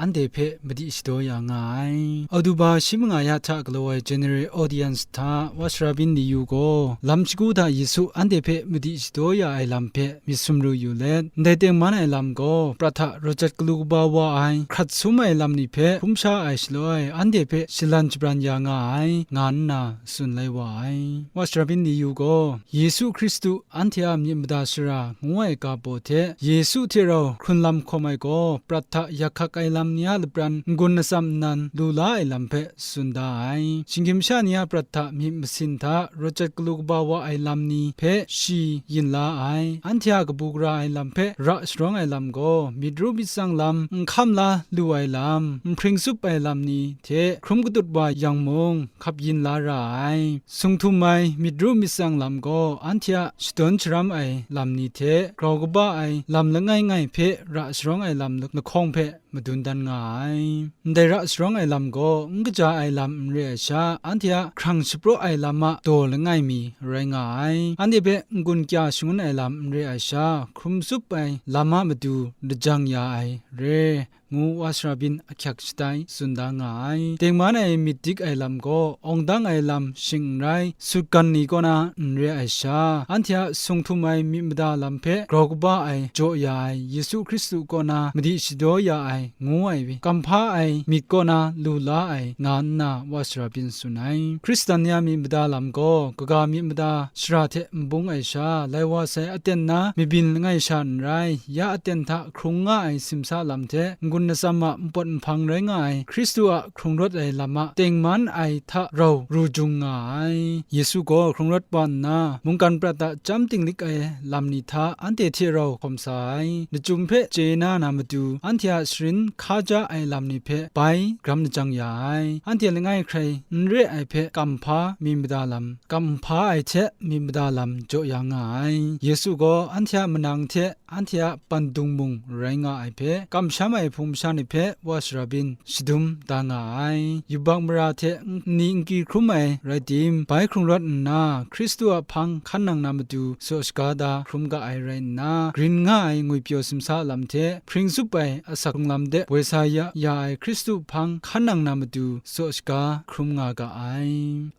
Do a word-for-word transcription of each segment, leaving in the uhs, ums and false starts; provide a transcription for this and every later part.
anhte hpe madi shadaw ya nga ai. Oktoba shi manga ya hta galaw ai General Audience hta Wa Sharabin Liyu gaw lam shagu hta Yesu anhte hpe madi shadaw ya ai lam hpe myit sumru yu let, ndai tengman ai lam gaw prat hta rawt jat galu kaba wa ai, hkrat sum ai lam ni hpe hkrum sha ai shaloi, anhte hpe shalan shabran ya nga ai, nga nna tsun lai wa ai. Wa Sharabin Liyu gaw, Yesu Hkristu anhte a myit mada shara ngu ai ga baw hte, Yesu hte rau hkrun lam hkawm ai gaw, prat hta yak hkak ai lam ni a lapran n-gun atsam nnan lu la ai lam hpe tsun da ai. Shinggyim sha ni a prat hta myit masin hta rawt jat galu kaba wa ai lam ni hpe shi yin la ai. Anhte a kabu gara ai lam hpe ra sharawng ai lam gaw, myit ru myit tsang lam, n hkam la lu ai lam, n hpring tsup ai lam ni hte hkrum katut wa yang mung, hkap yin la ra ai. Sung htum ai myit ru myit tsang lam gaw, anhte a shadawn sharam ai lam ni hte grau kaba ai lam langai ngai hpe ra sharawng ai lam lahkawng hpe madun dan nga ai. Ndai ra sharawng ai lam gaw, n kaja ai lam n re ai sha, anhte a hkrang shapraw ai lam a daw langai mi rai nga ai. Anhte hpe n-gun kya shangun ai lam n re ai sha, hkrum tsup ai lam a matu lajang ya ai re, ngu Wa Sharabin ahkyak shatai tsun da nga ai. Tengman ai myit dik ai lam gaw, awng dang ai lam shing n rai, sutgan ni kaw na n re ai sha, anhte a sung htum ai myit mada lam hpe grau kaba ai jaw ya ai, Yesu Hkristu kaw na madi shadaw ya ai, ngu ai, kamhpa ai myit kaw na lu la ai, nga nna Wa Sharabin tsun ai. Hkristan ya myit mada lam gaw, kaga myit mada shara hte n bung ai sha, lai wa sai aten na mabyin langai sha n rai, ya aten hta hkrung nga ai simsa lam hte n-gun atsam a npawt nhpang rai nga ai Hkristu a hkrung rawt ai lam a tengman ai hta rau ru jung nga ai. Yesu gaw hkrung rawt wa nna, mungkan prat a chyam tinglik ai lam ni hta anhte hte rau hkawm sa ai. Lachyum hpe chye na na matu, anhte a sharin hkaja ai lam ni hpe bai gram lajang ya ai. Anhte langai hkrai n re ai hpe kamhpa myit mada lam, kamhpa ai hte myit mada lam jaw ya nga ai. Yesu gaw anhte a manang hte anhte a pandung mung rai nga ai hpe, kamsham ai hpung masha ni hpe Wa Sharabin shadum da nga ai. Yubak mara hte nni nki hkrum ai rai tim, bai hkrung rawt nna, Hkristu a hpang hkan nang na matu tsaw shaga da hkrum ga ai rai nna, grin nga ai ngwipyaw simsa lam hte hpring tsup ai asak hkrung lam de woi sa ya, ya ai Hkristu hpang hkan nang na matu tsaw shaga hkrum nga ga ai.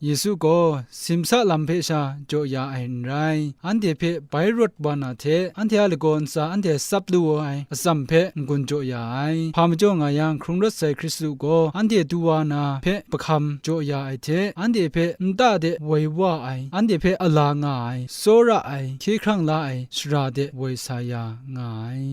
Yesu gaw simsa lam hpe sha jaw ya ai n rai, anhte hpe bai rawt wa na hte, anhte a lagaw ntsa anhte tsap lu ai atsam hpe n-gun jaw ya ai. Hpa majaw nga yang, hkrung rawt sai Hkristu gaw anhte du wa na hpe pahkam jaw ya ai hte, anhte hpe nta de woi wa ai, anhte hpe ala nga ai, tsawra ai, hkye hkrang la ai shara de woi sa ya nga ai.